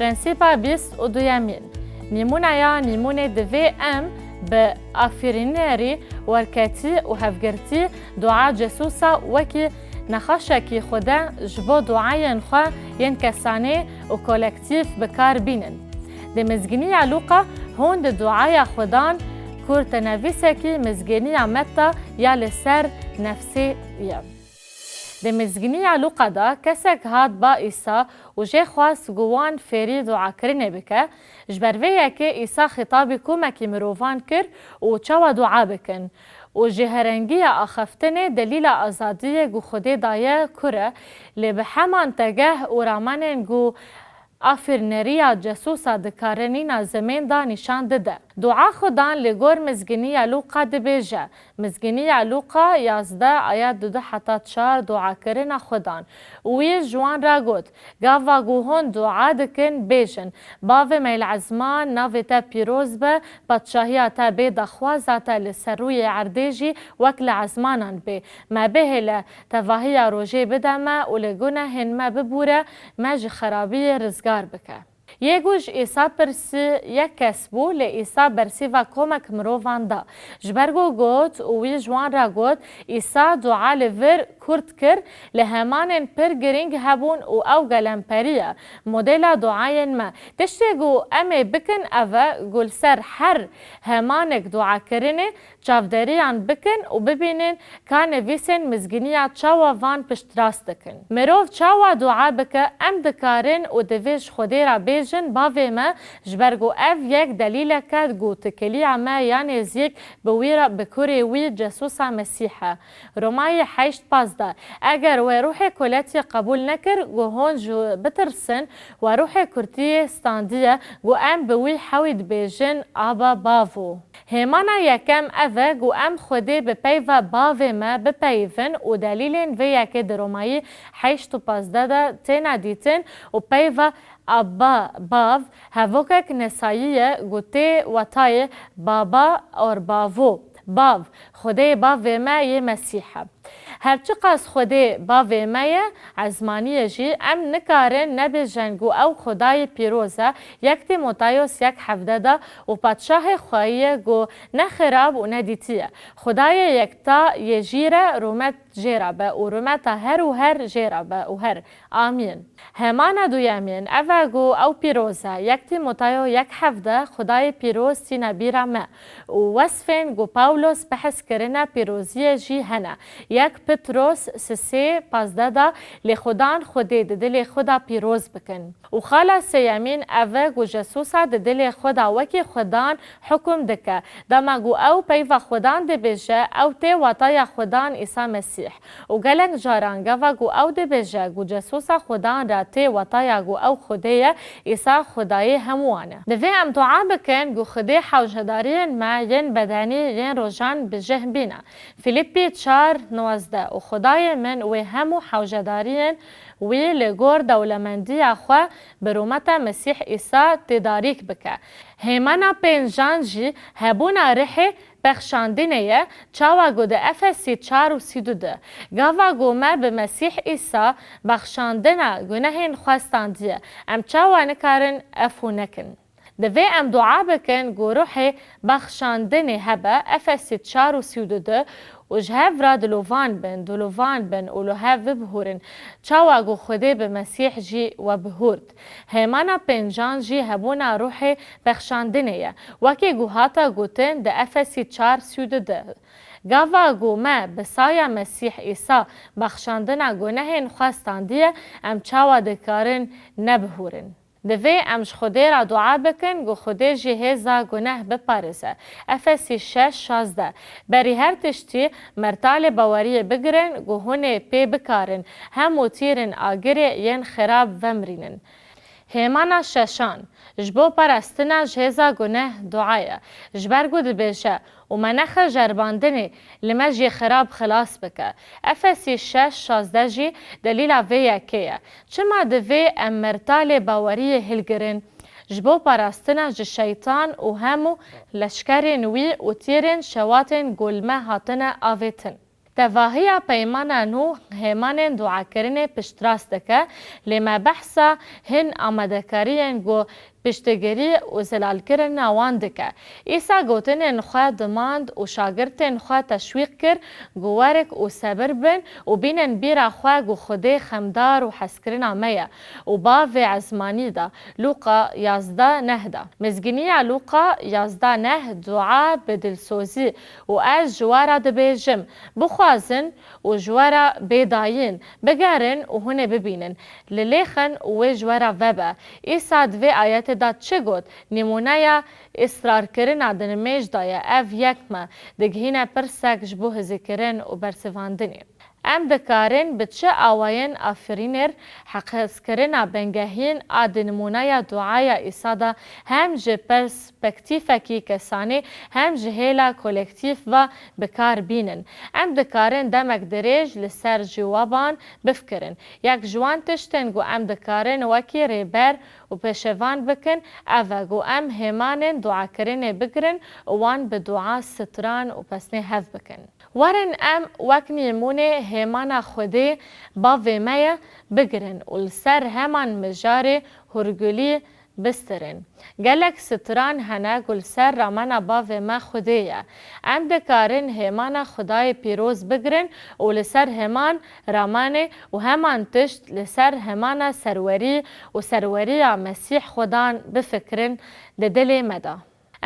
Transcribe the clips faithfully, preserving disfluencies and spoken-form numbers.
Prensîpa bîst û duyemîn. Nîmûneya nîmûnê, divê em bi afirînerî, werketî û hevgirtî dua cesûsa wekî nexaşekî xwe de ji bo duayên xwe yên kesanê û kolektîf bi kar bînin. Di mizgîniya Lûqa hûn di duaya Xudan kurtenivîsekî mizgîniya Metta ya li ser nefsê ye. Di mizgîniya Lûqa de kesek hat ba Îsa û jê xwest ku wan fêrî duakirinê bike. Ji ber vê yekê Îsa xîtabî komekî mirovan kir û çawa dua bikin û jêherengiya axaftinê delîla azadiyê ku Xwedê daye kur e, lê bi heman tegeh û ramenên ku afirîneriya cesûsa dikarinîna zimên de nîşan dide. Dua Xudan li gor mizgîniya Lûqa dibêje, Mizgîniya Lûqa yazdeh aya dudu heta çar duakirina Xudan. Wî ji wan re got, Gava ku hûn dua dikin, bêjin, Bavê me yê li ezman, navê te pîroz be, padşahiya te bê, daxwaza te li ser rûyê erdê jî wek li ezmanan bê. Me bihêle, tevahiya rojê bide me û li gunehên me bibûre, me ji xerabiyê rizgar bike. Yê ku ji Îsa pirsî yek kes bû, lê Îsa bersîva komek mirovan da. Ji ber ku got û wî ji wan re got, Îsa dua li vir kurt kir, li hemanên pir girîng hebûn û ew gelemperî ye. Modela duayên me. Tiştê ku em ê bikin ev e, ku li ser her hemanek duakirinê çavderiyan bikin û bibînin ka nivîsên mizgîniya çawa van piştrast dikin. Mirov çawa dua bike, em dikarin û divê ji Xwedê re bêjin, Bavê me, ji ber ku ev yek delîlek e ku tikiliya me ya nêzîk bi wî re, bi kurê wî cesûsa Mesîh e. Romayê heşt pazdeh. Eger wê ruhê kuletiyê qebûl nekir, ku hûn ji bitirsin, we ruhê kurtiyê standiye, ku em bi wî hewî dibêjin, Aba, Bavo. Hêmana yekem ev e ku em Xwedê bi peyva Bavê me bipeyivin û delîlên vê yekê di Romayî heşt û pazdeh de têne dîtin û peyva Abba, Bav, hevokek nesayî ye ku tê wetayê Baba or Bavo, Bav, Xwedê Bavê me yê Mesîh e. Her çiqas Xwedê Bavê me ye, ezmanî ye jî, em nikarin nebêjin ku ew Xwedayê pîroz e, yek Tîmotayos yek hevdeh de, û padşahê xweyî ye ku ne xirab û ne dîtî ye. Xwedayê yekta yê jîr e, rûmet jê re be û rûmeta her û her jê re be û her. Amîn. Hêmana duyemîn ev e ku ew pîroz e, yek Tîmotayo yek hevdeh, Xwedayê pîroz tîne bîra me û wesfên ku Pawlos behs kirine pîroziyê jî hene. Yek Pitros sisê pazdeh de, lê Xudan Xwedê di dilê xwe de pîroz bikin. Û xala sêyemîn ev e ku cesûsa di dilê xwe de wekî Xudan hukum dike. Dema ku ew peyva Xudan dibêje, ew tê wataya Xudan Îsa Mesîh. Û gelek caran gava ku ew dibêje ku cesûsa Xudan re tê wataya ku ew Xwedê ye, Îsa Xwedayê hemûyan e. Divê em dua bikin ku Xwedê hewcedariyên me yên bedenî yên rojan bi cih bîne. Fîlîpî çar nwazdeh. Û Xwedayê min wê hemû hewcedariyên wî li gor dewlemendiya xwe bi rûmeta Mesîh Îsa têdarîk bike. Hêmana pêncan jî hebûna rihê bexşandinê ye, çawa ku di Efesî çar û sî du de. Gava ku me bi Mesîh Îsa bexşandina gunehên xwe standiye, em çawa nikarin efû nekin? Divê em dua bikin ku ruhê bexşandinê hebe, Efesî çar û sî û du de, û ji hev re dilovan bin, dilovan bin û li hev bibihûrin, çawa ku Xwedê bi Mesîh jî we bihûrt. Hêmana pêncan jî hebûna ruhê bexşandinê ye, wekî ku hate gotin di Efesî çar sî û du de. Gava ku me bi saya Mesîh Îsa bexşandina gunehên xwe standiye, em çawa dikarin nebihûrin? Divê em ji Xwedê re dua bikin ku Xwedê ji hêza guneh biparêze. Efesî şeş şazdeh. Berî her tiştî mertalê baweriyê bigirin ku hûn ê pê bikarin hemû tîrên agirê yên xirab vemirînin. Hêmana şeşan, ji bo parastina ji hêza guneh dua ye. Ji ber ku dibêje, û me nexe jerbandinê, li me jê xirab xilas bike. Efesî şeş şazdeh jî delîla vê yekê ye. Çima divê em mertalê baweriyê hilgirin? Ji bo parastina ji şeytan û hemû leşkerên wî û tîrên şewatên ku li me hatine avêtin. Tevahiya peymana nû hêmanên duakirinê piştrast dike, lê me behsa hin amadekariyên ku piştgirî û zelalkirina wan dike. Îsa gotinên xwe dimand û şagirtên xwe teşwîq kir ku werik û sebir bin û bînin bîra xwe ku Xwedê xemdar û hezkirina me ye û bavê ezmanî de, Lûqa yazdeh neh de. Mizgîniya Lûqa yazdeh neh, dua bi dilsozî û ez ji we re dibêjim, bixwazin û ji we re bê dayîn, bigerin û hûn ê bibînin, lilêxin û wê ji we re vebe. Îsa di vê ayetê de çi got? Nîmûneya israrkirina di nimêj de ye. Ev yek me digihîne pirsek ji bo hizîkirin û bersivandinê. Em dikarin bi çi awayên afirînêr heqhezkirina bingehîn a di nimûneya duaya Îsa de hem ji perspektîfekî kesanî hem ji hêla kolektîf ve bi kar bînin? Em dikarin demek dirêj li ser ciwaban bifikirin. Yek ji wan tiştên ku em dikarin wekî rêber û pêşevan bikin, ev e ku em hêmanên duakirinê bigirin û wan bi dua, stran û pesnê hev bikin. Werin em wek nîmûnê hêmana Xwedê, Bavê me ye, bigirin û li ser heman mijarê hûrgulî bistirin. Gelek stran hene ku li ser ramana Bavê me Xwedê ye. Em dikarin hêmana Xwedayê pîroz bigirin û li ser heman ramanê û heman tişt li ser hemana serwerî û serweriya Mesîh Xwedan bifikirin di dilê me de.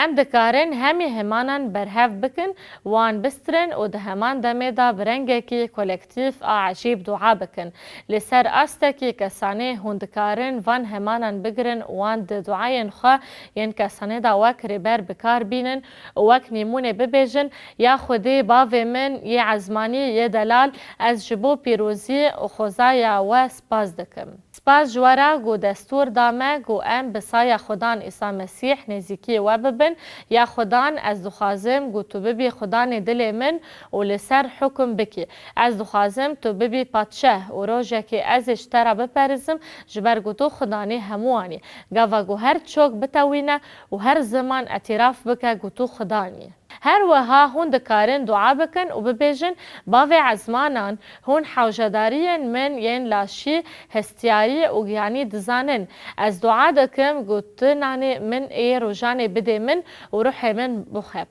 Em dikarin hemî hêmanan berhev bikin, wan bistirin û di heman demê de bi rengekî kolektîf a ecîb dua bikin. Li ser astekî kesanê hûn dikarin van hêmanan bigirin û wan di duayên xwe yên kesanê de wek rêber bi kar bînin û wek nîmûnê bibêjin, Ya Xwedê, Bavê min yê ezmanî, yê delal, ez ji bo pîrozî û xwezaya we spas dikim. Spas ji we re ku destûr da me ku em bi saya Xudan Îsa Mesîh nêzîkiyê we bibin. Ya Xudan, ez dixwazim ku tu bibî Xudanê dilê min û li ser hukum bikî. Ez dixwazim tu bibî padşah û rojekê ez ê ji te re biperizim, ji ber ku tu Xudanê hemûyan î. Gava ku her çok bitewîne û her ziman îtiraf bike ku tu Xudan î. Her wiha hûn dikarin dua bikin û bibêjin, Bavê ezmanan, hûn hewcedariyên min yên laşî, hestiyarî û giyanî dizanin. Ez dua dikim ku tu nanê min ê rojanê bidê min û ruhê min bixwe.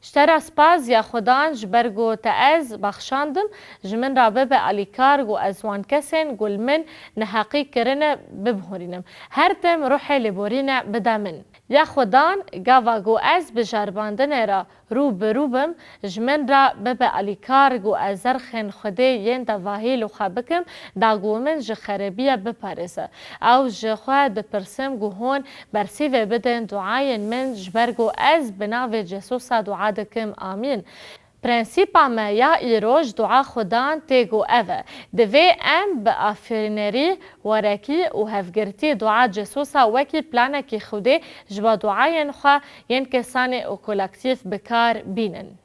Ji te re spas ya Xudan, ji ber ku te ez baxşandim, ji min re bibe alîkar ku ez wan kesên ku li min neheqî kirine bibihurînim. Her tim ruhê lêborîne bide min. Ya Xudan, gava ku ez bi jaribandinê re rû bi rû bim, ji min re bibe alîkar ku ez zerxên Xwedê yên tevahî li xwe bikim, da ku min ji xeribiyê biparêze. Ew ji xwe dipirsim ku hûn bersîvê bidin duayên min, ji ber ku ez bi navê Cesûsa dua dikim. Amîn. Prensîpa me ya îroj dua Xudan tê ku ev e. Divê em bi afirînerî, werekî û hevgirtî dua Cesûsa wekî planekî Xwedê ji bo duayên xwe yên kesanê û kolektîf bi kar bînin.